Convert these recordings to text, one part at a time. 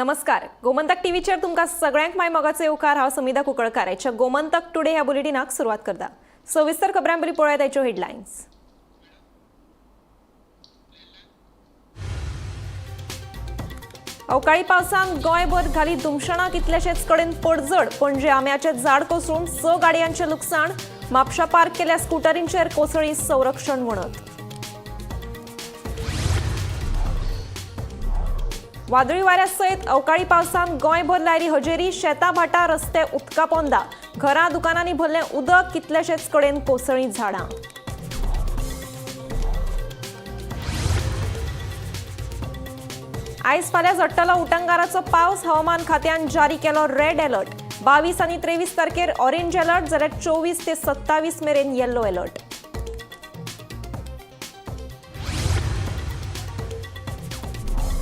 नमस्कार, गोमंतक टीव्हीचेर तुमकां सगळ्यांक माय मोगाचो येवकार. हांव समिधा कुंकळकार. आयच्या गोमंतक टुडे ह्या बुलेटिनाक सुरवात करता. सविस्तर खबरां पयलीं पळयात आयच्यो हेडलायन्स. अवकाळी पावसान गोंयभर घाली धुमशणां. कितलेशेच कडेन पडझड. पणजे आंब्याचें झाड कोसळून 6 गाडयांचें लुकसाण. म्हापशा पार्क केल्या स्कुटरींचेर कोसळी संरक्षण वणत. वादळी वाऱ्या सयत अवकाळी पावसान गोंयभर लायली हजेरी. शेतां, भाटां, रस्ते उदका पोंदा. घरां, दुकानांनी भरलें उदक. कितलेशेच कडेन कोसळ्ळीं झाडां. आयज फाल्यां झडटलो उटंगाराचो पावस. हवामान खात्यान जारी केलो रेड अलर्ट. 22 आनी 23 तारखेर ऑरेंज अलर्ट, जाल्यार 24 ते 27 मेरेन येल्लो अलर्ट.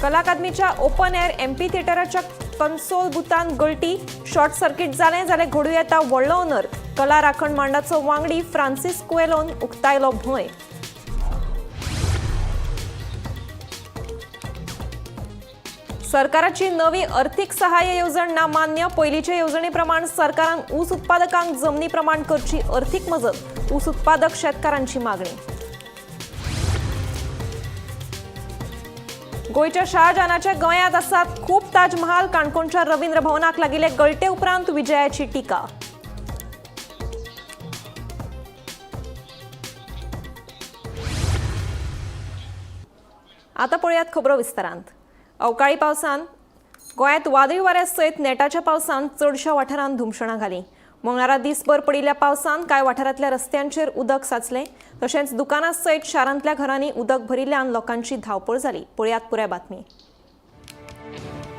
कला अकादमीच्या ओपन एअर एमपी थिएटराच्या कन्सोल बुथान गळटी. शॉर्ट सर्किट जालें जाल्यार घडूं येता व्हडलो अनर्थ. कला राखण मांडाचो वांगडी फ्रांसीस कुएलोन उक्तायलो भंय. सरकाराची नवी अर्थीक सहाय्य येवजण ना मान्य. पयलींचे येवजणे प्रमाण सरकारान ऊस उत्पादकांक जमनी प्रमाण करची अर्थीक मजत. ऊस उत्पादक शेतकारांची मागणी. गोंयच्या शाहजहानाच्या गोंयांत आसात खूब ताजमहाल. काणकोणच्या रवींद्र भवनाक लागिल्ले गळटे उपरांत विजयाची टिका. आता पळयात खबरो विस्तारांत. अवकाळी पावसान गोंयांत वादळी वाऱ्या सयत नेटाच्या पावसान चडश्या वाठारांत धुमशणां घालीं. मंगळारा दीसभर पडिल्ल्या पावसान कांय वाठारांतल्या रस्त्यांचेर उदक साचलें. तशेंच दुकानां सयत शारांतल्या घरांनी उदक भरिल्ल्यान लोकांची धांवपळ जाली. पळयात पुराय बातमी.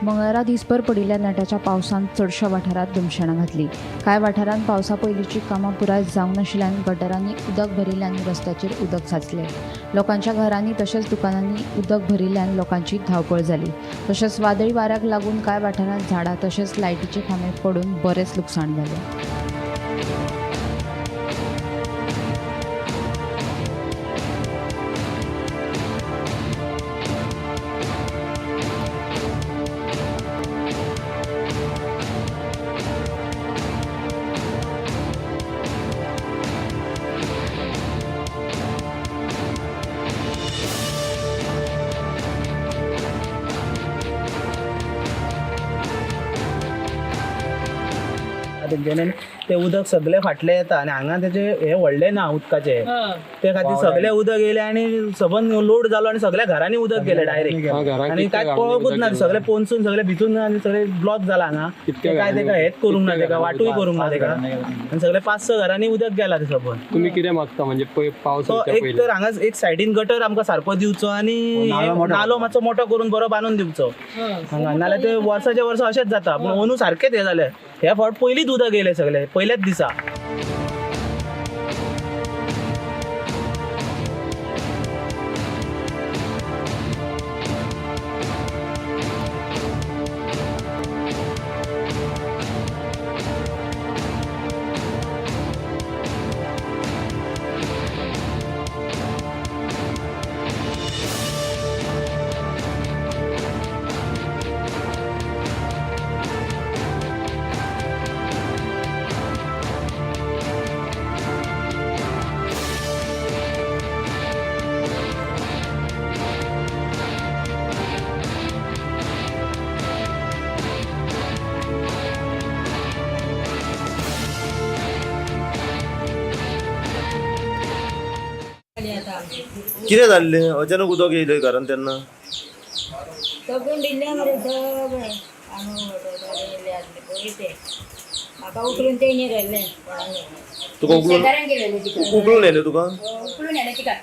मंगळारा दिसभर पडिल्ल्या नेटाच्या पावसान चडश्या वाठारांत धुमशेणां घातली. कांय वाठारांत पावसा पयलींची कामां पुराय जावंक नाशिल्ल्यान गटरांनी उदक भरिल्ल्यान रस्त्याचेर उदक साचलें. लोकांच्या घरांनी तशेंच दुकानांनी उदक भरिल्ल्यान लोकांची धांवपळ जाली. तशेंच वादळी वाऱ्याक लागून कांय वाठारांत झाडां तशेंच लायटीचे खांबे पडून बरेंच लुकसाण जालें. तेंच्यानी ते उदक सगळे फाटलें येता आनी हांगा तेजे हे व्हडलें ना उदकाचें, ते खातीर सगळें उदक येयलें आनी सबंद लोड जालो आनी सगळ्या घरांनी उदक गेलें डायरेक्ट. आनी कांय कळोकूच ना, सगळें पोनसून सगळें भितून आनी सगळें ब्लॉक जाला हांगा. ते काय तेका हेच करूंक ना, तेका वाटूय करूंक ना तेका आनी सगळे 5-6 घरांनी उदक गेला ते सबंद. तुम्ही कितें मागता म्हणजे पावस सो येवच्या एक पयलीं? तर हांगा एक सायडीन गटर आमकां सारको दिवचो आनी नालो मातसो मोठो करून बरो बांदून दिवचो हांगा, नाल्यार ते वर्साचे वर्सा अशेंच जाता. पूण अंदू सारकेंच हें जालें. हे फावट पयलींच उदक येयलें सगळें पयल्याच दिसा. कितें जाल्लें अचानक उदक येयलें घरान तेन्ना? सगळें दिल्लें मरे, सगळें तांदूळ बटाट येयल्ले आसले पळय ते म्हाका उखलून तेणी व्हेल्लें कोणाक. तुका उखलून शेजाऱ्यान गेलेलें तिका. उखलून येयलें तुका? उखलून येयलें तिका, हय.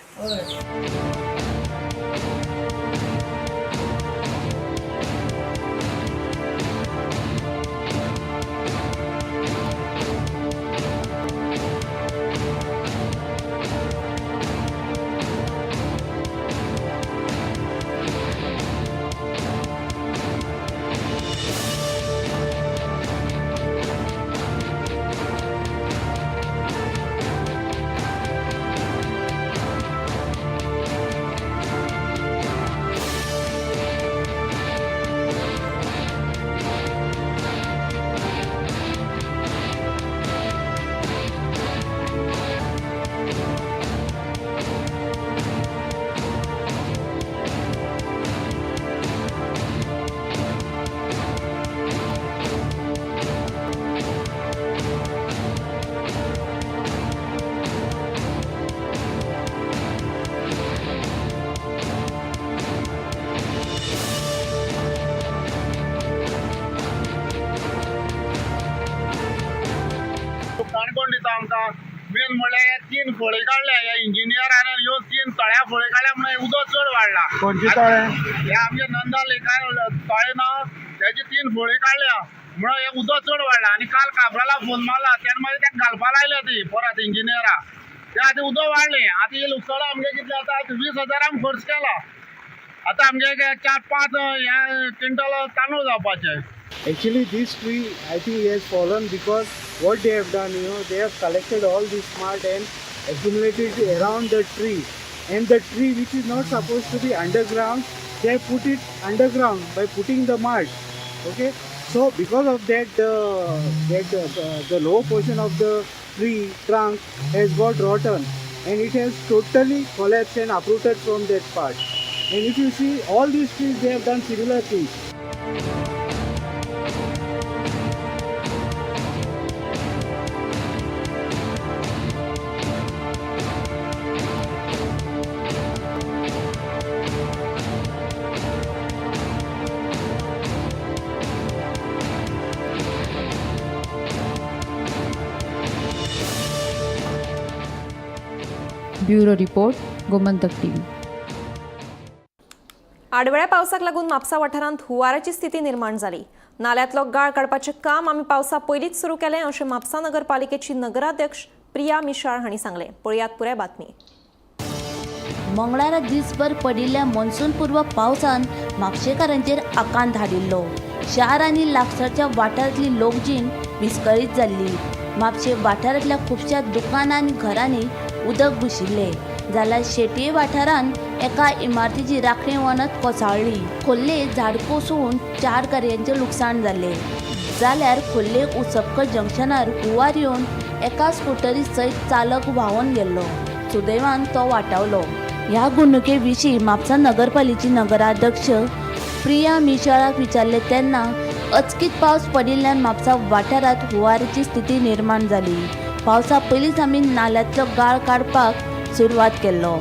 मेन म्हणल्यार हे तीन फळी काडल्या ह्या इंजिनियरान ह्यो तीन तळ्या फळी काडल्या म्हणून उदक चड वाडला. खंयचे तळें? हे आमचे नंदा लेकार तळें ना तेजी तीन फळी काडल्या म्हणून हे उदक चड वाडला. आनी काल काब्राला फोन मारला तेन्ना मागीर ताका घालपा लायल्या ती परत इंजिनियरा. ते आतां उदक वाडलें. आतां हे लुकसाण आमगें कितलें आतां 20,000 आमी खर्च केला. आतां आमगे 4-5 हे क्विंटल तांदूळ जावपाचे. Actually, this tree, I think, has fallen because what they have done, they have collected all this mud and accumulated around the tree. And the tree, which is not supposed to be underground, they have put it underground by putting the mud. Okay, so because of that, the lower portion of the tree trunk has got rotten, and it has totally collapsed and uprooted from that part. And if you see all these trees, they have done similar things. Bureau report, Gomantak TV. आडवेळ्या पावसाक लागून म्हापसा वाठारांत हुंवाराची स्थिती निर्माण जाली. नाल्यांतलो गाळ काडपाचें काम आमी पावसा पयलींच सुरू केलें अशें म्हापसा नगरपालिकेची नगराध्यक्ष प्रिया मिशाळ हांणी सांगलें. पळयात पुराय बातमी. मंगळारा दिसभर पडिल्ल्या मॉन्सून पूर्व पावसान म्हापशेकारांचेर आकांत हाडिल्लो. शार आनी लागसारच्या वाठारांतली लोकजीण विस्कळीत जाल्ली. म्हापशे वाठारांतल्या खुबश्या दुकानां आनी घरांनी उदक घुशिल्लें, जाल्यार शेटये वाठारांत एका इमारतीची राखणे वणत कोसळ्ळी. खोर्ले झाड कोसळून 4 गाडयांचें लुकसाण जालें, जाल्यार खोर्ले उसपकर जंक्शनार हुंवार येवन एका स्कुटरी सयत चालक व्हांवन गेल्लो. सुदैवान तो वाटावलो. ह्या घडणुके विशीं म्हापसा नगरपालिकेची नगराध्यक्ष प्रिया मिशाळाक विचारले तेन्ना अचकीत पावस पडिल्ल्यान म्हापसा वाठारांत हुंवाराची स्थिती निर्माण जाली. पावसा पयलींच आमी नाल्यांतलो गाळ काडपाक सुरवात केल्लो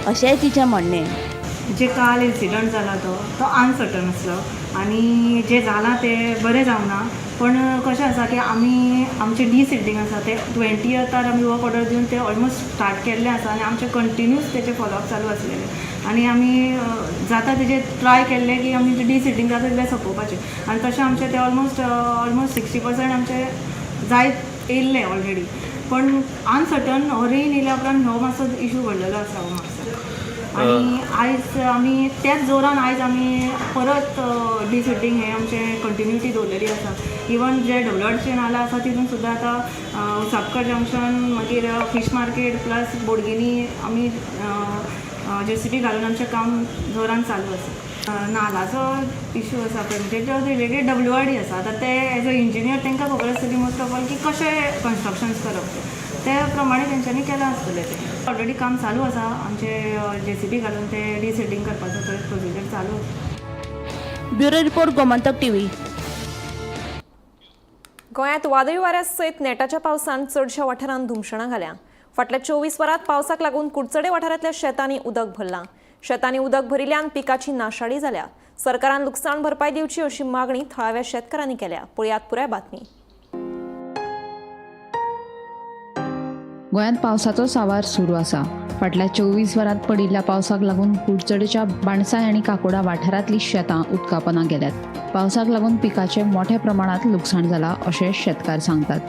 अशेंय तिचें म्हणणें. जे काल इन्सिडंट जाला तो अनसर्टन आसलो आनी जें जालां तें बरें जावना. पण कशें आसा की आमी आमचें डिसिल्टींग आसा तें 20th आमी वर्क ऑर्डर दिवन तें ऑलमोस्ट स्टार्ट केल्लें आसा आनी आमचें कंटिन्यूस तेचें फॉलोअप चालू आसलेलें आनी आमी जाता तेजें ट्राय केल्लें की आमी डिसिल्टींग जाता तितलें सोंपोवपाचें आनी तशें आमचें तें ऑलमोस्ट 60% आमचें जायत येयल्लें ऑलरेडी. पण अनसर्टन हो रेन येयल्या उपरांत हो मातसो इशू घडलेलो आसा हो म्हापसा. आनी आयज आमी त्याच जोरान आयज आमी परत डिसिल्टींग हें आमचें कंटिन्युटी दवरलेली आसा. इवन जे डब्ल्यूआरचे नाला आसा तितून सुद्दां आतां सापकर जंक्शन, मागीर फीश मार्केट प्लस बोडगिनी आमी जेसीबी घालून आमचें काम जोरान चालू आसा. नालाचो इशू आसा पळय, म्हणजे जो रिलेटेड WRD आसा, आतां ते एज अ इंजिनियर तांकां खबर आसतली मोस्ट ऑफ ऑल की कशें कन्स्ट्रक्शन्स करप तें, ते प्रमाणे तेंच्यांनी केलां आसतलें. तें ऑलरेडी काम चालू आसा आमचें जेसीबी घालून तें डिसिल्टींग करपाचो प्रोसिजर चालू आसा. Bureau report, Gomantak TV. गोंयांत वादळी वाऱ्या सयत नेटाच्या पावसान चडश्या वाठारांत धुमशणां घाल्या. फाटल्या 24 वरांत पावसाक लागून कुडचडे वाठारांतल्या शेतांनी उदक भरलां. शेतांनी उदक भरिल्ल्यान पिकाची नाशाडी जाल्या. सरकारान लुकसाण भरपाय दिवची अशी मागणी थळाव्या शेतकारांनी केल्या. पळयात पुराय बातमी. गोंयांत पावसाचो सांवार सुरू आसा. फाटल्या 24 वरांत पडिल्ल्या पावसाक लागून कुडचडेच्या बाणसाय आनी काकोडा वाठारांतली शेतां उदकापना गेल्यात. पावसाक लागून पिकाचें मोठ्या प्रमाणांत लुकसाण जालां अशें शेतकार सांगतात.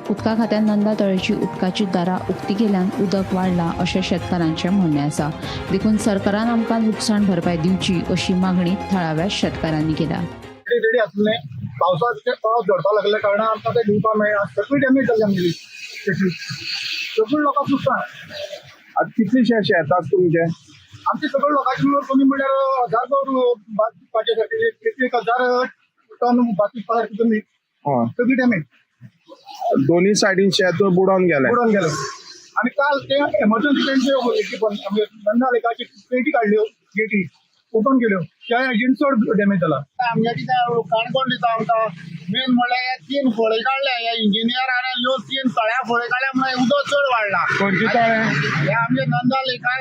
उदका खात्यान नंदा तळेची उदकाची दारां उक्ती केल्यान उदक वाडलां अशें शेतकारांचें म्हणणें आसा. देखून सरकारान आमकां लुकसाण भरपाय दिवची अशी मागणी थळाव्या शेतकारांनी केल्या. रेडी आसलें पावसाचे पावस झडपाक लागल्या कारणान आमकां तें दिवपाक मेळना. सगळी डॅमेज जाली आमगेली शेती, सगळी लोकांक लुकसाण. आतां कितलेशे शेत आसा तुमचें? आमचे सगळे लोकांचे मेळून कमी म्हणल्यार 1000 भात पिकपाचे सारके 1000 टन भात पिकपा सारकी जमीन सगळी डॅमेज. दोन्ही सायडीन शेत बुडोवन गेलें. बुडोवन गेलें. आनी काल ते एमर्जन्सी तेंचे पण आमगे नंदा लेकाची पेटी काडल्यो, गेटी ओपन केल्यो, त्या हेजेन चड डॅमेज जाला. आमगे कितें काणकोण दिता आमकां मेन म्हणल्यार हे 3 फळी काडल्या ह्या इंजिनियरान ह्यो 3 तळ्या फळी काडल्या म्हणून उदक चड वाडला. खंयचे तळें? हे आमचे नंदा लेकार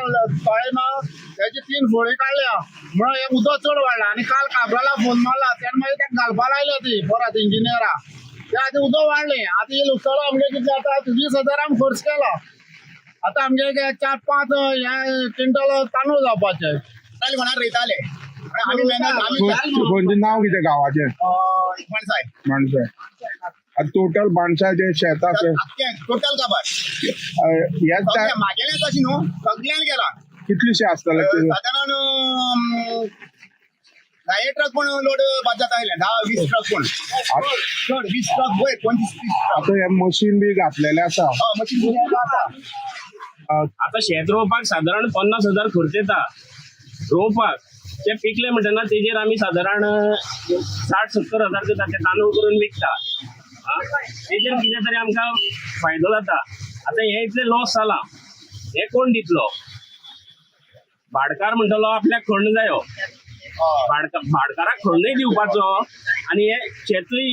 तळें ना तेजी 3 फळी काडल्या म्हणून हे उदक चड वाडला. आनी काल काब्राला फोन मारला तेन्ना मागीर ताका घालपा लायल्या ती परत इंजिनियरा. ते आतां उदक वाडलें. आतां हे लुकसाण आमगें कितलें आतां 20,000 आमी खर्च केला. आतां आमगे एक चार पांच हे क्विंटल तांदूळ जावपाचे. कोणाक रोयताले आमी मेहनत आमी. खंयचें नांव कितें गांवाचें? माणसाय. माणसाय. आतां टोटल माणसाचें शेत आसा? आख्खें टोटल काबार. ह्याच सगळें मागेलेंच अशें न्हू, सगळ्यान गेला. कितलेशें आसतलें? सादारण 10 ट्रक पण लोड बाद जाता आयले, 10-20 ट्रक पण चड, 20 ट्रक वयर, 25-30 ट्रक. आतां हें मशीन बी घातलेलें आसा? हय, मशीन आसा. आता शेत रोवपाक सादारण 50,000 खर्च येता रोवपाक. ते पिकले म्हणटना तेजेर आमी सादारण 60-70 हजार दिता, ते तांदूळ करून विकता. तेजेर कितें तरी आमकां फायदो जाता. आतां हें इतलें लॉस जालां, हें कोण दितलो? भाडकार म्हणटलो आपल्याक खण जायो. भाडकाराक खणूय दिवपाचो आनी हे शेतूय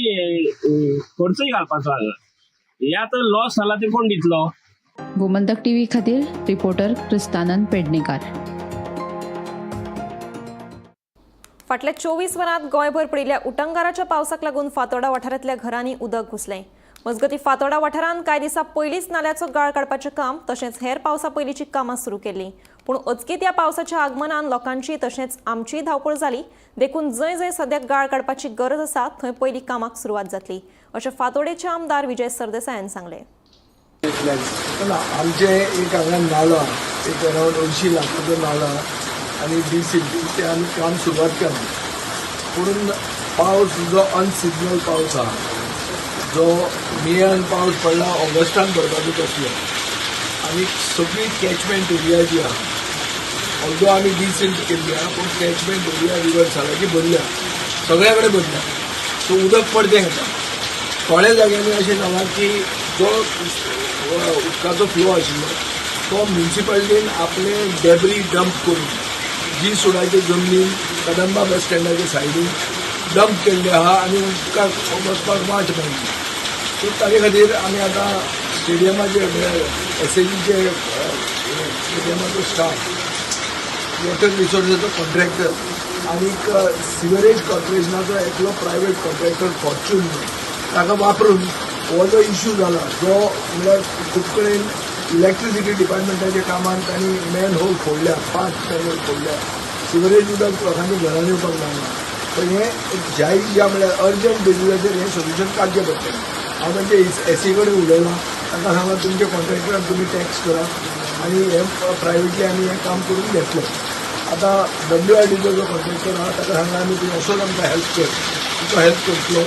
खर्चूय घालपाचो हांगा. हे आतां लॉस जाला ते कोण दितलो? गोमंतक टीव्ही खातीर रिपोर्टर क्रिस्तानंद पेडणेकार. फाटल्या 24 वरांत गोंयभर पडिल्ल्या उटंगाराच्या पावसाक लागून फातोर्डा वाठारांतल्या घरांनी उदक घुसलें. मजगतीं, फातोर्डा वाठारांत कांय दिसां पयलींच नाल्याचो गाळ काडपाचें काम तशेंच हेर पावसा पयलींची कामां सुरू केल्लीं. पूण अचकीत ह्या पावसाच्या आगमनान लोकांची तशेंच आमचीय धांवपळ जाली. देखून जंय जंय सद्याक गाळ काडपाची गरज आसा थंय पयलीं कामाक सुरवात जातली, अशें फातोर्डेचे आमदार विजय सरदेसायान सांगलें. आमचे एक हांगा नालो आहा, एक अरावंड 80 लाखाचो नालो आहा आनी डिसिल्टींग ते आमी काम सुरवात केलां. पूण पावस जो अनसिजनल पावस आहा, जो मेयान पावस पडला, ऑगस्टान पडपाचो तसलो, आनी सगळी कॅचमेंट एरिया जी आहा, ऑल्दो आमी डिसिल्ट केल्ली आहा, पूण कॅचमेंट एरिया रिवर सालाची भरल्या, सगळ्या कडेन भरल्या. सो उदक पडतें येता. थोड्या जाग्यांनी अशें जालां की जो उदकाचो फ्लो आशिल्लो तो म्युनिसिपालिटीन आपले डेब्री डंप करून जी सुडाचे जमनीन कदंबा बस स्टँडाच्या सायडीन डंप केल्ले आहा आनी उदकाक वचपाक वाट मेळना. सो ताजे खातीर आमी आतां स्टेडियमाचे, एसएजीचे स्टेडियमाचो स्टाफ, वॉटर रिसोर्साचो कॉन्ट्रॅक्टर आनीक सिवरेज कॉर्पोरेशनाचो एकलो प्रायवेट कॉन्ट्रॅक्टर फॉर्च्यून म्हणून ताका वापरून हो जो इशू जाला, जो म्हणल्यार खूब कडेन इलेक्ट्रिसिटी डिपार्टमेंटाच्या कामान तांणी मॅन होल फोडल्या, पांच मॅन होल फोडल्या, सिवरेज उदक लोकांच्या घरान येवपाक लागला. पण हें जाय ज्या म्हणल्यार अर्जंट बेजिसाचेर हें सोल्युशन काडचें पडटलें. हांव तांचे एसी कडेन उलयलां. तांकां सांगलां, तुमच्या कॉन्ट्रॅक्टराक तुमी टॅक्स करा आनी हें प्रायवेटली आमी हें काम करून घेतलें. आतां डब्ल्यू आर डीचो जो कॉन्ट्रॅक्टर आहा ताका सांगलां आमी, तूं असोच आमकां हेल्प कर, तुका हेल्प करतलो.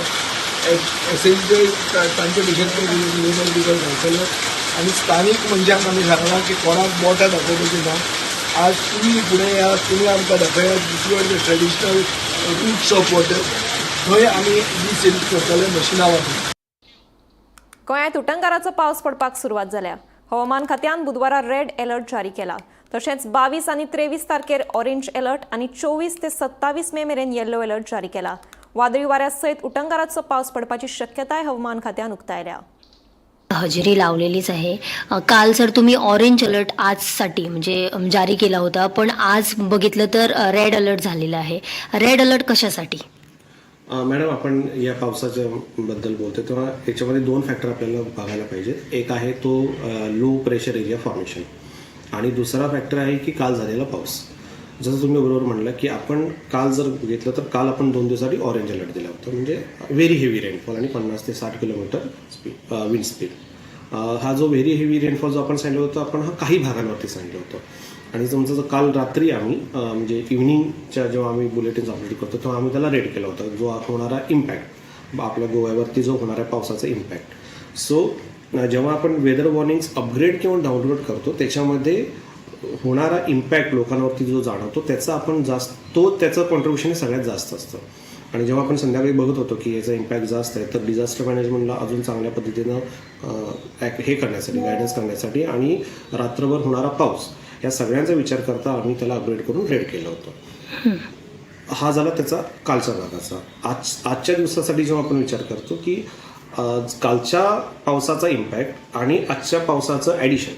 एस एजीचे तांचे भशेन ते लेबर बिबर घालतले आनी स्थानीक मनशांक आमी सांगलां की कोणाक बोटां दाखोवपाचीं ना. आज तुमी फुडें येयात, तुमी आमकां दाखयात which are the traditional routes of water. थंय आमी डिसिल्ट करतले मशिनां वापरून. गोंयांत उटंगाराचो पावस पडपाक सुरवात जाल्या. हवामान खात्यान बुधवारा रेड अलर्ट जारी केला. तशेंच 22 आनी 23 तारखेर ऑरेंज अलर्ट आनी 24 ते 27 मे मेरेन येल्लो अलर्ट जारी केला. वादळी वाऱ्या सयत उटंगाराचो पावस पडपाची शक्यताय हवामान खात्यान उक्तायल्या. हजेरी लावलेलीच आहे. काल सर तुम्ही ऑरेंज अलर्ट आजसाठी म्हणजे जारी केला होता, पण आज बघितलं तर रेड अलर्ट झालेला आहे. रेड अलर्ट कशासाठी? मॅडम, आपण या पावसाच्या बद्दल बोलतोय तेव्हा याच्यामध्ये दोन फॅक्टर आपल्याला बघायला पाहिजेत. एक आहे तो लो प्रेशर एरिया फॉर्मेशन आणि दुसरा फॅक्टर आहे की काल झालेला पाऊस. जसं तुम्ही बरोबर म्हणलं की आपण काल जर घेतलं तर काल आपण 2 दिवसासाठी ऑरेंज अलर्ट दिला होता, म्हणजे व्हेरी हेवी रेनफॉल आणि 50 ते 60 किलोमीटर स्पीड, विंड स्पीड. हा जो व्हेरी हेवी रेनफॉल जो आपण सांगितलं होतं, आपण हा काही भागांवरती सांगितलं होतं. आणि तुमचं जो काल रात्री आम्ही म्हणजे इव्हिनिंगच्या जेव्हा आम्ही बुलेटिन्स अपडेट करतो तेव्हा आम्ही त्याला रेड केला होता, जो होणारा इम्पॅक्ट, आपल्या गोव्यावरती जो होणारा पावसाचा इम्पॅक्ट. सो जेव्हा आपण वेदर वॉर्निंग्स अपग्रेड किंवा डाउनलोड करतो, त्याच्यामध्ये होणारा इम्पॅक्ट लोकांवरती जो जाणवतो त्याचा आपण जास्त तो त्याचं कॉन्ट्रीब्युशन हे सगळ्यात जास्त असतं. आणि जेव्हा आपण संध्याकाळी बघत होतो की याचा इम्पॅक्ट जास्त आहे, तर डिझास्टर मॅनेजमेंटला अजून चांगल्या पद्धतीनं हे करण्यासाठी, गायडन्स करण्यासाठी आणि रात्रभर होणारा पाऊस या सगळ्यांचा विचार करता आम्ही त्याला अपग्रेड करून रेड केलं होतं. हा झाला त्याचा कालच्या भागाचा. आजच्या दिवसासाठी जेव्हा आपण विचार करतो की कालच्या पावसाचा इम्पॅक्ट आणि आजच्या पावसाचं ॲडिशन,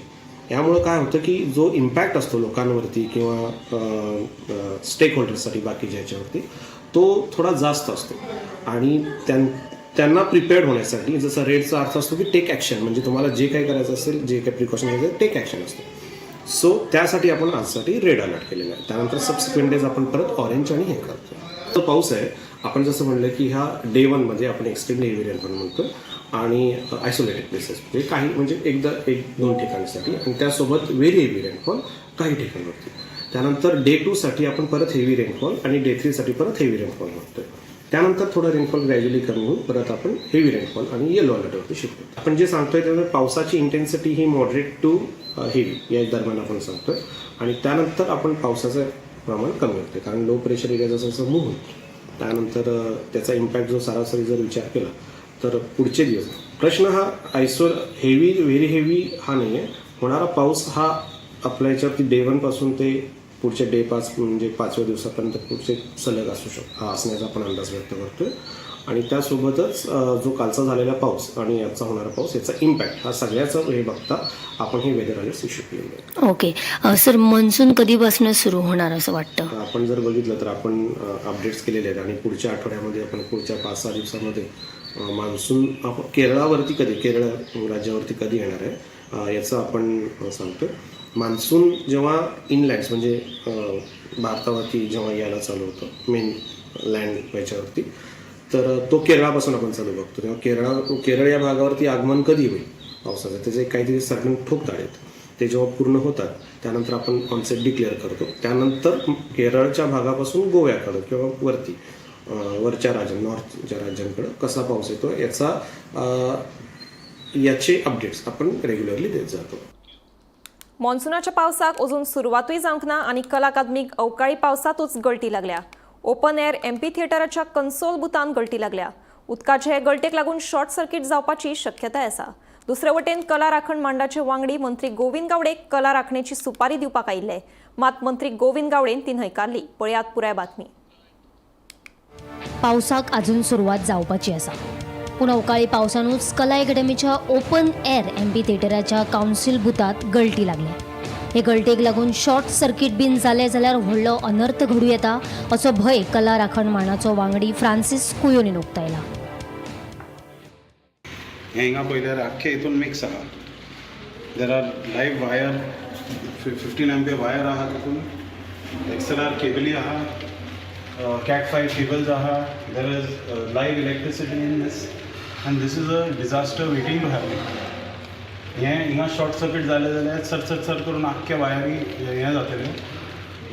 यामुळं काय होतं की जो इम्पॅक्ट असतो लोकांवरती किंवा स्टेक होल्डर्ससाठी बाकीच्या ह्याच्यावरती, तो थोडा जास्त असतो आणि त्यांना प्रिपेअर्ड होण्यासाठी, जसं रेडचा अर्थ असतो की टेक ॲक्शन, म्हणजे तुम्हाला जे काही करायचं असेल, जे काही प्रिकॉशन घ्यायचं, टेक ॲक्शन असतो. सो त्यासाठी आपण आजसाठी रेड अलर्ट केलेला आहे. त्यानंतर सबसिक्वेंट डेज आपण परत ऑरेंज आणि हे करतो. तो पाऊस आहे, आपण जसं म्हणलं की ह्या डे वनमध्ये आपण एक्स्ट्रीमली हेवी रेनफॉल म्हणतो आणि आयसोलेटेड प्लेसेस, म्हणजे काही, म्हणजे एकदा एक दोन ठिकाणीसाठी आणि त्यासोबत व्हेरी हेवी रेनफॉल काही ठिकाणावरती. त्यानंतर डे टूसाठी आपण परत हेवी रेनफॉल आणि डे थ्रीसाठी परत हेवी रेनफॉल म्हणतोय. त्यानंतर थोडं रेनफॉल ग्रॅज्युअली कमी होऊन परत आपण हेवी रेनफॉल आणि येलो अलर्टवरती शिफ्ट होतो. आपण जे सांगतोय त्यामुळे पावसाची इंटेन्सिटी ही मॉडरेट टू हेवी या दरम्यान आपण सांगतोय आणि त्यानंतर आपण पावसाचं प्रमाण कमी होते, कारण लो प्रेशर एरिया जसं जसं मूव्ह होईल, त्यानंतर त्याचा इम्पॅक्ट जो सरासरी जर विचार केला तर पुढचे दिवस, प्रश्न हा आयसो हेवी, व्हेरी हेवी हा नाही आहे. होणारा पाऊस हा आपल्या याच्यावरती डे वनपासून ते पुढचे डे 5, म्हणजे पाचव्या दिवसापर्यंत पुढचे सलग असू शकतो, हा असण्याचा आपण अंदाज व्यक्त करतोय. आणि त्यासोबतच जो कालचा झालेला पाऊस आणि याचा होणारा पाऊस, याचा इम्पॅक्ट हा सगळ्याचा हे बघता आपण हे वेदर अलर्ट्स इश्यू केलेले आहेत. ओके सर, मान्सून कधीपासून सुरू होणार असं वाटतं? आपण जर बघितलं तर आपण अपडेट्स केलेले आहेत आणि पुढच्या आठवड्यामध्ये आपण पुढच्या 5-6 दिवसामध्ये मान्सून आपण केरळावरती कधी, केरळ राज्यावरती कधी येणार आहे याचं आपण सांगतो. मान्सून जेव्हा इनलँड्स, म्हणजे भारतावरती जेव्हा यायला चालू होतं, मेन लँड याच्यावरती, तर तो केरळापासून आपण चालू बघतो. तेव्हा केरळ या भागावरती आगमन कधी होईल पावसाचं, त्याचे काहीतरी सर्टन ठोकताळे आहेत. ते जेव्हा पूर्ण होतात त्यानंतर आपण कॉन्सेप्ट डिक्लेअर करतो. त्यानंतर केरळच्या भागापासून गोव्याकडं किंवा वरती वरच्या राज्यां, नॉर्थच्या राज्यांकडं कसा पाऊस येतो याचे अपडेट्स आपण रेग्युलरली देत जातो. मॉन्सुनाच्या पावसाक अजून सुरवातूय जावंक ना आनी कला अकादमीक अवकाळी पावसातूच गळटी लागल्या. ओपन एअर एमपी थिएटराच्या कन्सोल बुथान गळटी लागल्या. उदकाचे हे गळटेक लागून शॉर्ट सर्किट जावपाची शक्यताय आसा. दुसरे वटेन कला राखण मांडाचे वांगडी मंत्री गोविंद गावडे कला राखणेची सुपारी दिवपाक आयिल्ले, मात मंत्री गोविंद गावडेन ती न्हयकारली. पळयात पुराय बातमी. पावसाक अजून सुरवात जावपाची आसा, पूण अवकाळी पावसानूच कला अकॅडमीच्या ओपन एअर एमपी थिएटराच्या कावन्सील बुथात गळटी लागल्या. हे गळटेक लागून शॉर्ट सर्किट बीन जालें जाल्यार व्हडलो अनर्थ घडूं येता असो भंय कला राखण मांडाचो वांगडी फ्रांसीस कुयोनीन उक्तायला. हें हिंगा पळयल्यार आख्खे हितून मिक्स आहा. There are live wire, 15 ampere wire आहा, तितून XLR केबली आहा, Cat 5 cables आहा. There is live electricity in this and this is a disaster waiting to happen. हें हिंगा शॉर्ट सर्कीट जालें जाल्यार सर सर सर करून आख्खे वायरी हें जातल्यो,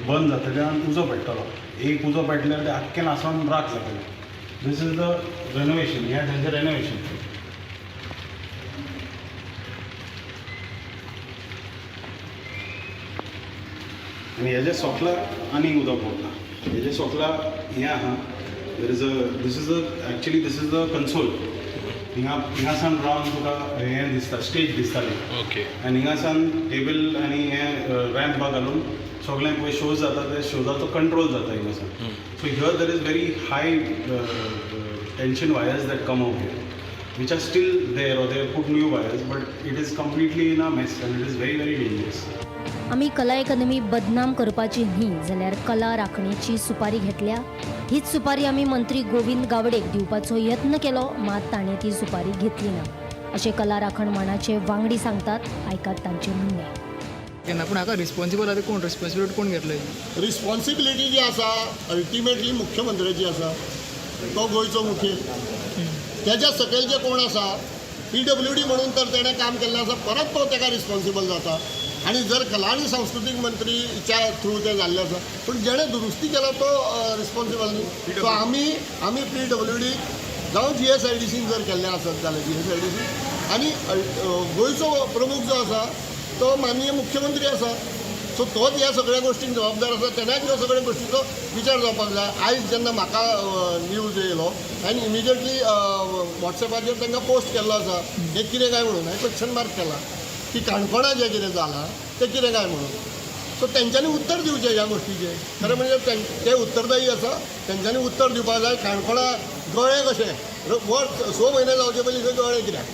बंद जातल्यो आनी उजो पेट्टलो. एक उजो पेटल्यार तें आख्खें नासोन राख जातलें. This is the renovation. हें तेंचें रेनोवेशन. आनी हेजे सोकला आनीक उदक पडटा. हेजे सोकला हें आहा. There is a this is a actually this is the console. हिंगा हिंगासान रावन तुका हें दिसता, स्टेज दिसताली. आनी हिंगासान टेबल आनी हें रॅम्प घालून सगळें पळय शोज जाता, ते शोजाचो कंट्रोल जाता हिंगासान. So here there is very high tension wires that come out here, which are still there, or they put new wires, but it is completely in a mess and it is very, very dangerous. आमी कला अकादमी बदनाम करपाची न्ही जाल्यार कला राखणेची सुपारी घेतल्या. हीच सुपारी आमी मंत्री गोविंद गावडेक दिवपाचो यत्न केलो, मात ताणें ती सुपारी घेतली ना अशें कला राखण मांडाचे वांगडी सांगतात. आयकात तांचें म्हणणें. केन्ना पूण हाका रिस्पॉन्सिबल आतां कोण, रिस्पॉन्सिबिलिटी कोण घेतले? रिस्पॉन्सिबिलिटी जी आसा, अल्टिमेटली मुख्यमंत्र्याची आसा. तो गोंयचो मुखेल. तेज्या सकयल जे कोण आसा, PWD म्हणून तर तेणें काम केल्लें आसा, परत तो तेका रिस्पॉन्सिबल जाता. आनी जर कला आनी सांस्कृतीक मंत्रीच्या थ्रू तें जाल्लें आसा, पूण जेणें दुरुस्ती केला तो रिस्पॉन्सिबल न्ही. सो आमी PWD जावं GSIDCन जर केल्लें आसत जाल्यार GSIDC आनी गोंयचो प्रमुख जो आसा तो माननीय मुख्यमंत्री आसा. सो तोच ह्या सगळ्या गोश्टींक जबाबदार आसा. तेण्याच ह्यो सगळ्या गोश्टीचो विचार जावपाक जाय. आयज जेन्ना म्हाका न्यूज येयलो, हांवें इमिजिएटली वॉट्सएपाचेर तांकां पोस्ट केल्लो आसा, हें कितें काय म्हणून. हांवें क्वेश्चन मार्क केला की काणकोणा जें कितें जालां तें कितें काय म्हणून. सो तेंच्यांनी उत्तर दिवचें ह्या गोश्टीचें. खरें म्हणजे ते उत्तरदायी आसा, तेंच्यांनी उत्तर दिवपाक जाय. काणकोणा गळ्ळें कशें? वर्स 6 म्हयने जावचे पयलीं थंय गळ्ळें कित्याक?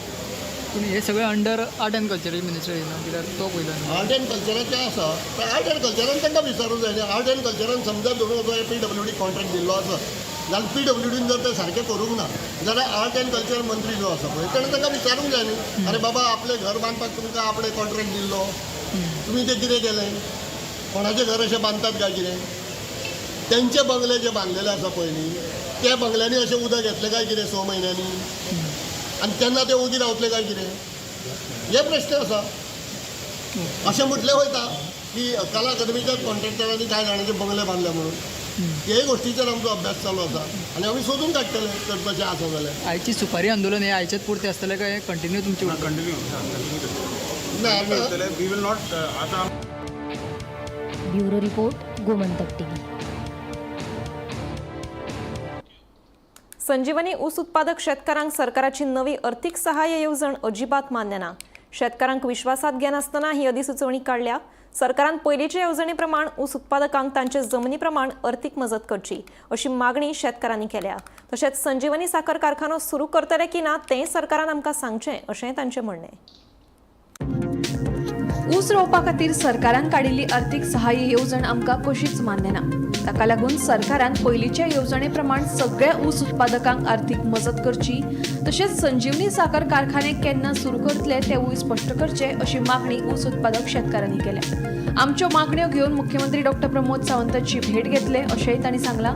पूण हे सगळें under art and culture minister येयना कित्याक तो पयलो? आर्ट अँड कल्चराचें आसा तर आर्ट अँड कल्चरान तांकां विचारूंक जाय न्ही. आर्ट अँड कल्चरान समजा धरून PWD contract दिल्लो आसा. जाल्यार पीडब्ल्यूडीन जर तें सारकें करूंक ना जाल्यार आर्ट एंड कल्चर मंत्री जो आसा पळय ताणें ताका विचारूंक जाय न्ही, अरे बाबा आपलें घर बांदपाक तुमकां आपणें कॉन्ट्रॅक्ट दिल्लो, तुमी तें कितें केलें, कोणाचें घर अशें बांदतात काय कितें? तेंचे बंगले जे बांदलेले आसा पळय न्ही, त्या बंगल्यांनी अशें उदक येतलें काय कितें 6 म्हयन्यांनी, आनी तेन्ना ते ओगी रावतले काय कितें, हे प्रश्न आसा. अशें म्हटलें वयता की कला अकादमीच्याच कॉन्ट्रॅक्टरांनी कांय जाणांचे बंगले बांदले म्हणून. हे गोष्टीचेर आमचो अभ्यास चालू आसा आनी आमी सोदून काडटले तर तशें आसा जाल्यार. आयची सुपारी आंदोलन हे आयचेच पुरतें आसतलें काय कंटिन्यू तुमचें? कंटिन्यू ना, we will not आता. Bureau report, Gomantak TV. Sanjivani ऊस उत्पादक शेतकारांक सरकाराची नवी अर्थीक सहाय्य येवजण अजिबात मान्य ना. शेतकारांक विश्वासात घेनासतना ही अधिसुचोवणी काडल्या. सरकारान पयलींचे येवजणे प्रमाण ऊस उत्पादकांक तांचे जमनी प्रमाण अर्थीक मजत करची अशी मागणी शेतकारांनी केल्या. तशेंच संजीवनी साखर कारखानो सुरू करतले की ना तें सरकारान आमकां सांगचें अशेंय तांचें म्हणणें. ऊस रोवपा खातीर सरकारान काडिल्ली अर्थीक सहाय्य येवजण आमकां कशीच मान्य ना. ताका लागून सरकारान पयलींच्या येवजणे प्रमाण सगळ्या ऊस उत्पादकांक अर्थीक मजत करची, तशेंच संजीवनी साखर कारखाने केन्ना सुरू करतले तेवूय स्पश्ट करचे अशी मागणी ऊस उत्पादक शेतकारांनी केल्या. आमच्यो मागण्यो घेवन मुख्यमंत्री डॉक्टर प्रमोद सावंताची भेट घेतले अशेंय तांणी सांगलां.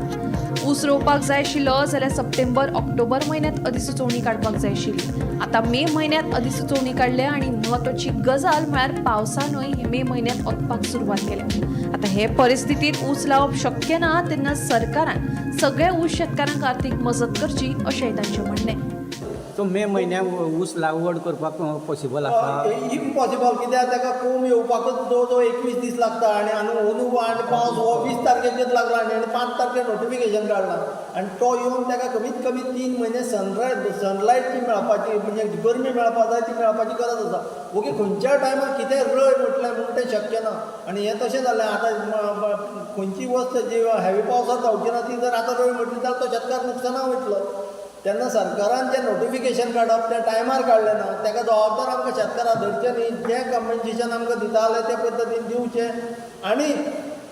ऊस रोवपाक जाय आशिल्लो जाल्यार सप्टेंबर ऑक्टोबर म्हयन्यांत अधिसुचोवणी काडपाक जाय आशिल्ली. आतां मे म्हयन्यांत अधिसुचोवणी काडल्या आनी म्हत्वाची गजाल म्हळ्यार पावसानूय मे म्हयन्यांत ओतपाक सुरवात केल्या. आतां हे परिस्थितींत ऊस लावप शक्य ना तेन्ना सरकारान सगळ्या ऊस शेतकारांक आर्थीक मजत करची अशेंय तांचें म्हणणें. सो मे म्हयन्याक ऊस लागवड करपाक पॉसिबल आसा? इम्पॉसिबल, कित्याक ताका कोंब येवपाकच जवळ जवळ 21 दीस लागता आनी अंदू आनी पावस हो 20 तारखेचेर लागला आनी 5 तारखेर नोटिफिकेशन काडलां आनी तो येवन ताका कमीत कमी 3 म्हयने सनलायट ती मेळपाची, म्हणजे गरमी मेळपा जाय ती मेळपाची गरज आसा. ओके, खंयच्या टायमार कितें रय म्हटलें म्हूण तें शक्य ना आनी हें तशें जालें. आतां खंयची वस्त जी हेवी पावसांत जावची ना ती जर आतां रय म्हटली जाल्यार तो शेतकार नुकसाना वयतलो. तेन्ना सरकारान जें नोटिफिकेशन काडप तें टायमार काडलें ना, ताका जबाबदार आमकां शेतकाराक धरचें न्ही. जें कम्पेन्सेशन आमकां दिता जाल्यार त्या पद्दतीन दिवचें आनी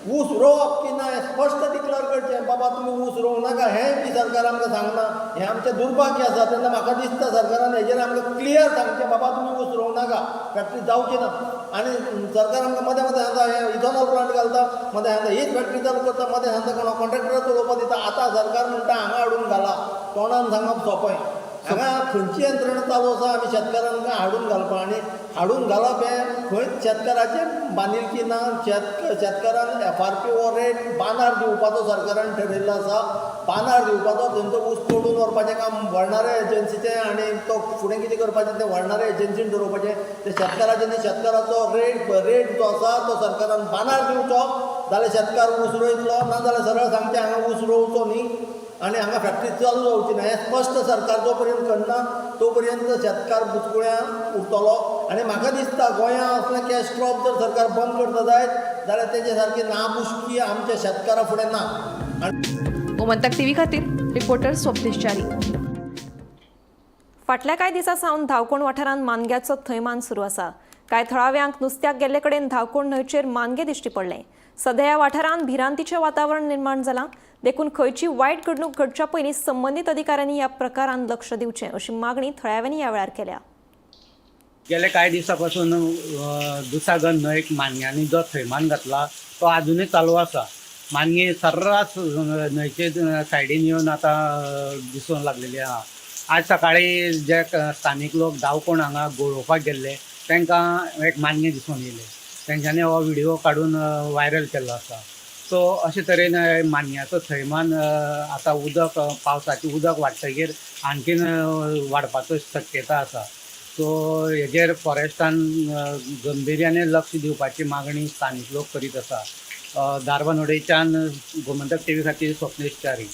ऊस रोवप की ना हें स्पश्ट डिक्लेर करचें. बाबा तुमी ऊस रोवं नाका हें बी सरकार आमकां सांगना, हें आमचें दुर्भाग्य आसा. तेन्ना म्हाका दिसता सरकारान हेजेर आमकां क्लियर सांगचें, बाबा तुमी ऊस रोवं नाका, फॅक्टरी जावची ना. आनी सरकार आमकां मदें मदें सांगता हें इथेनॉल प्लांट घालता, मदें सांगता हीच फॅक्टरी चालू करता, मदें सांगता कोणा कॉन्ट्रॅक्टराक चलोवपाक दिता. आतां सरकार म्हणटा हांगा हाडून घाला, तोंडान सांगप सोंपें. हांगा खंयची यंत्रणा चालू आसा आमी शेतकारांक हाडून घालपा, आनी हाडून घालप हें खंयच शेतकाराचें बांदिलकी ना. शेतकारान एफआरपी हो रेट बांदार दिवपाचो सरकारान ठरयल्लो आसा. बांदार दिवपाचो, थंयचो ऊस तोडून व्हरपाचें काम व्हरणारे एजन्सीचें आनी तो फुडें कितें करपाचें तें व्हरणारे एजन्सीन ठरोवपाचें. तें शेतकाराचें न्ही. शेतकाराचो रेट जो आसा तो सरकारान बांदार दिवचो जाल्यार शेतकार ऊस रोयतलो, ना जाल्यार सरळ सांगचें हांगा ऊस रोवचो न्ही आनी हांगा फॅक्टरी चालू जावची ना. हें स्पश्ट सरकार जो पर्यंत करना तो पर्यंत शेतकार बुचकुळ्यां उरतलो. आनी म्हाका दिसता गोंया असलें कॅश क्रॉप जर सरकार बंद करता जायत जाल्यार तेजे सारकी नाबुशकी आमच्या शेतकारा फुडें ना. गोमंतक टीव्ही खातीर रिपोर्टर स्वप्नेश च्यारी. फाटल्या कांय दिसां सावन धावकोण वाठारांत मानग्याचो थैमान सुरू आसा. कांय थळाव्यांक नुस्त्याक गेल्ले कडेन धावकोण न्हंयचेर मानगे दिश्टी पडलें. सध्या ह्या वाठारांत भिरांतीचें वातावरण निर्माण जालां. देखून खंयची वायट घडणूक घडच्या पयलीं संबंदीत अधिकाऱ्यांनी ह्या प्रकारान लक्ष दिवचें अशी मागणी थळाव्यांनी ह्या वेळार केल्या. गेले कांय दिसां पासून दुसागन न्हंयक मानग्यांनी जो थैमान घातला तो आजुनूय चालू आसा. मानगें सर्रास न्हंयचे सायडीन येवन आतां दिसूंक लागलेली आहा. आज सकाळी जे स्थानीक लोक दावकोण हांगा गरोवपाक गेल्ले तांकां एक मानगें दिसून येयलें. तेंच्यांनी हो व्हिडियो काडून व्हायरल केल्लो आसा. सो अशे तरेन मानग्याचो थैमान आतां उदक पावसाचें उदक वाडटगीर आणखीन वाडपाचो शक्यता आसा. सो हेजेर फॉरेस्टान गंभिर्याने लक्ष दिवपाची मागणी स्थानीक लोक करीत आसा. धारबांदोडेच्यान गोमंतक टीव्ही खातीर स्वप्नेश च्यारी.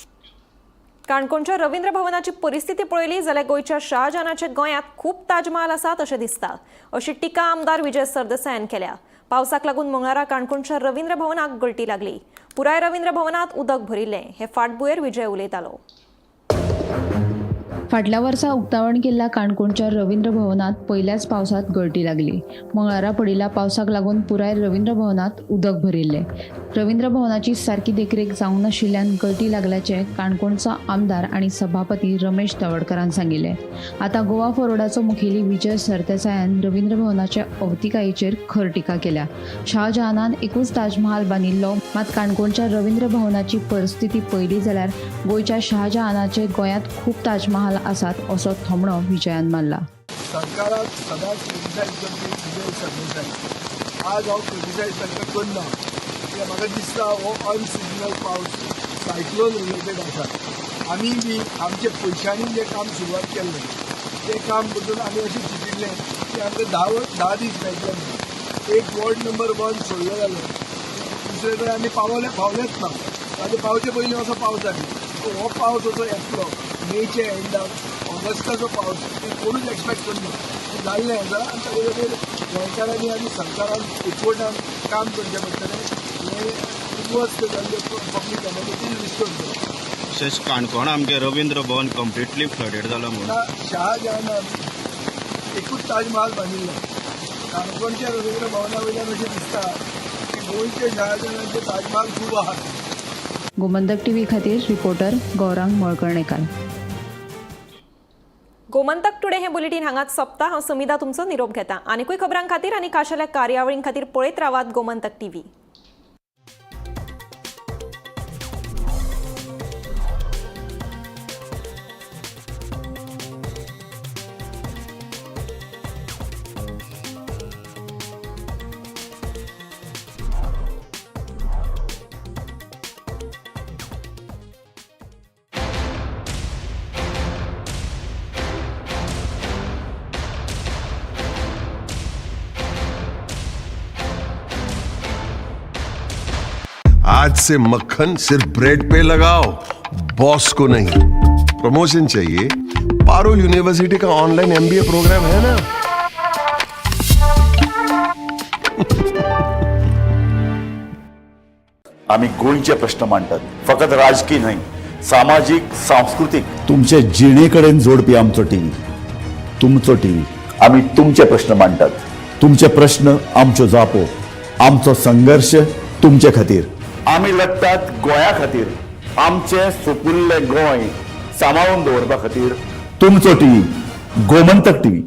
काणकोणच्या रवींद्र भवनाची परिस्थिती पळयली जाल्यार गोंयच्या शाहजहानाच्या गोंयांत खूब ताजमहाल आसात अशें दिसता अशी टिका आमदार विजय सरदेसायान केल्या. पावसाक लागून मंगळारा काणकोणच्या रवींद्र भवनाक गळटी लागली. पुराय रवींद्र भवनात उदक भरिल्लें. हे फाटभुंयेर विजय उलयतालो. फाटल्या वर्सा उक्तावण केल्ल्या काणकोणच्या रवींद्र भवनांत पयल्याच पावसांत गळटी लागली. मंगळारा पडिल्ल्या पावसाक लागून पुराय रवींद्र भवनांत उदक भरिल्लें. रवींद्र भवनाची सारकी देखरेख जावंक नाशिल्ल्यान गळटी लागल्याचें काणकोणचो आमदार आनी सभापती रमेश तवडकरान सांगिल्लें. आतां गोवा फॉरवर्डाचो मुखेली विजय सरदेसायान रवींद्र भवनाचे अवतिकायेचेर खर टिका केल्या. शाहजहानान एकूच ताजमहाल बांदिल्लो, मात काणकोणच्या रवींद्र भवनाची परिस्थिती पळयली जाल्यार गोंयच्या शाहजहानाचे गोंयांत खूब ताजमहाल आसात असो थोमणो विजयान मारला. सरकाराक सदांच क्रिटिसायज करपी विजय सरदेसाय, आज हांव क्रिटिसायज तांकां करना, कित्याक म्हाका दिसता हो अनसिजनल पावस सायक्लोन रिलेटेड आसा. आमी बी आमच्या पयशांनी जें काम सुरवात केल्लें तें काम पसून आमी अशें चिंतिल्लें की आमकां 10 दीस मेळटले म्हणून. एक वॉर्ड नंबर 1 सोडलें जाल्यार दुसरे कडेन आमी पावलेच ना. आनी पावचे पयलीं असो पावस आनी हो पावस असो येतलो मेच्या एंडाक, ऑगस्टाचो पावस ते कोणूच एक्सपेक्ट करना जाल्लें आसा. आनी ताजे खातीर गोंयकारांनी आनी सरकारान एकवटान काम करचें पडटलें. हें उद्ध्वस्त जाल्ले पब्लीक एमेनिटीज रिस्टोर करप. तशेंच काणकोण आमगे रवींद्र भवन कंप्लिटली फ्लडेड जाला म्हणून शाहजहानान एकूच ताजमहाल बांदिल्लो. काणकोणच्या रवींद्र भवना वयल्यान अशें दिसता की गोंयचे शाहजहानाचे ताजमहाल खूब आहात. गोमंतक टीव्ही खातीर रिपोर्टर गौरांग मळकर्णेकार. गोमंतक टुडे हे बुलेटीन हांगाच सोंपता. हांव समिधा तुमचो निरोप घेता. आनीकूय खबरां खातीर आनी खाशेल्या कार्यावळीं खातीर पळयत रावात गोमंतक टीव्ही. आज से मक्खन सिर्फ ब्रेड पे लगाओ, बॉस को नहीं. प्रमोशन चाहिए? पारुल यूनिवर्सिटी का ऑनलाइन एमबीए प्रोग्राम है ना. आमी गोंयचे प्रश्न मांडटात, फकत राजकी न्हय, सामाजीक, सांस्कृतीक, तुमचे जिणे कडेन जोडपी आमचो टीव्ही, तुमचो टीव्ही. आमी तुमचे प्रश्न मांडटात, तुमचे प्रश्न आमच्यो जापो, आमचो संघर्श तुमचे खातीर. आमी लढटात गोंया खातीर, आमचें सुपुल्लें गोंय सांबाळून दवरपा खातीर. तुमचो टीव्ही, गोमंतक टीव्ही.